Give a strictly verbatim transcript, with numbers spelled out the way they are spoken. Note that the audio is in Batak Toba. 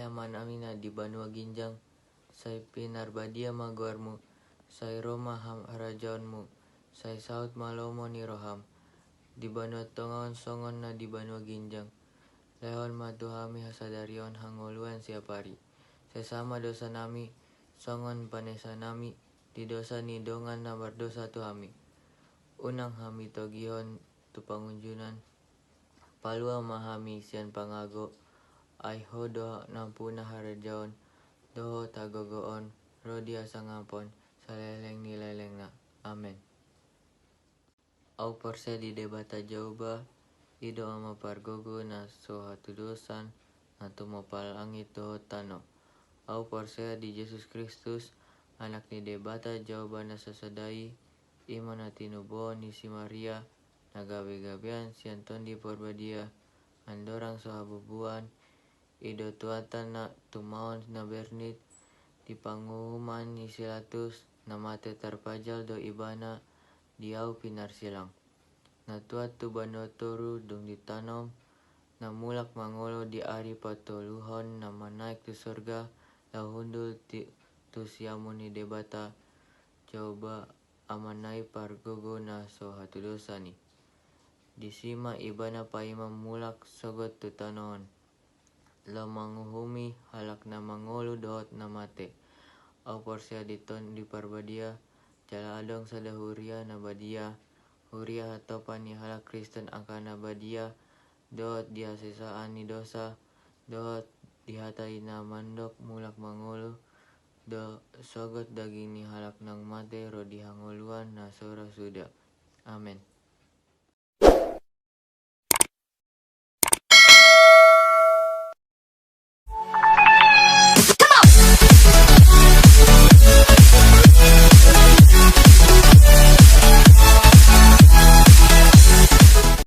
Amanami na di banua ginjang, sai pinarbadia ma goarmu, sai ro ma harajaonmu, sai saut ma lomo ni roham, di banua tonga on songon na di banua ginjang. Lehon ma tu hami hasadarion hangoluan siapari. Sesa ma dosanami, songon panesanami di dosa ni dongan na mardosa tu hami. Unang hami togihon tu pangunjunan, palua ma hami sian pangago, ai Ho do nampuna harajaon, dohot hagogoon, ro di hasangapon, saleleng ni lelengna. Amen. Au porsea di Debata Jahowa, i do Ama pargogo na so hatudosan, na tumompa langit dohot tano. Au porsea di Jesus Kristus, Anak ni Debata Jahowa na so sada i, i ma na tinubuhon ni si Maria, na gabegabean sian Tondi Parbadia, andorang so habubuan, i do tuatan na tumaon na bernit, di panguhuman ni si Pilatus, na mate tarpajal do ibana, di au pinarsilang. Na tuat tu banua toru dung ditanom, na mulak mangolu di ari patoluhon na manaek tu sorga, laho hundul tu siamun ni Debata, Jahowa Amana i pargogo na so hatudosan i. Disi ma ibana paima mulak sogot tu tano on, laho manguhumi halak na mangolu dohot na mate. Au porsea di Tondi Parbadia, jala adong sada huria na badia, huria hatopan ni halak Kristen angka na badia, dohot di hasesaan ni dosa, dohot di hata i na mandok mulak mangolu, do sogot daging ni halak naung mate ro di hangoluan na so ra suda. Amen.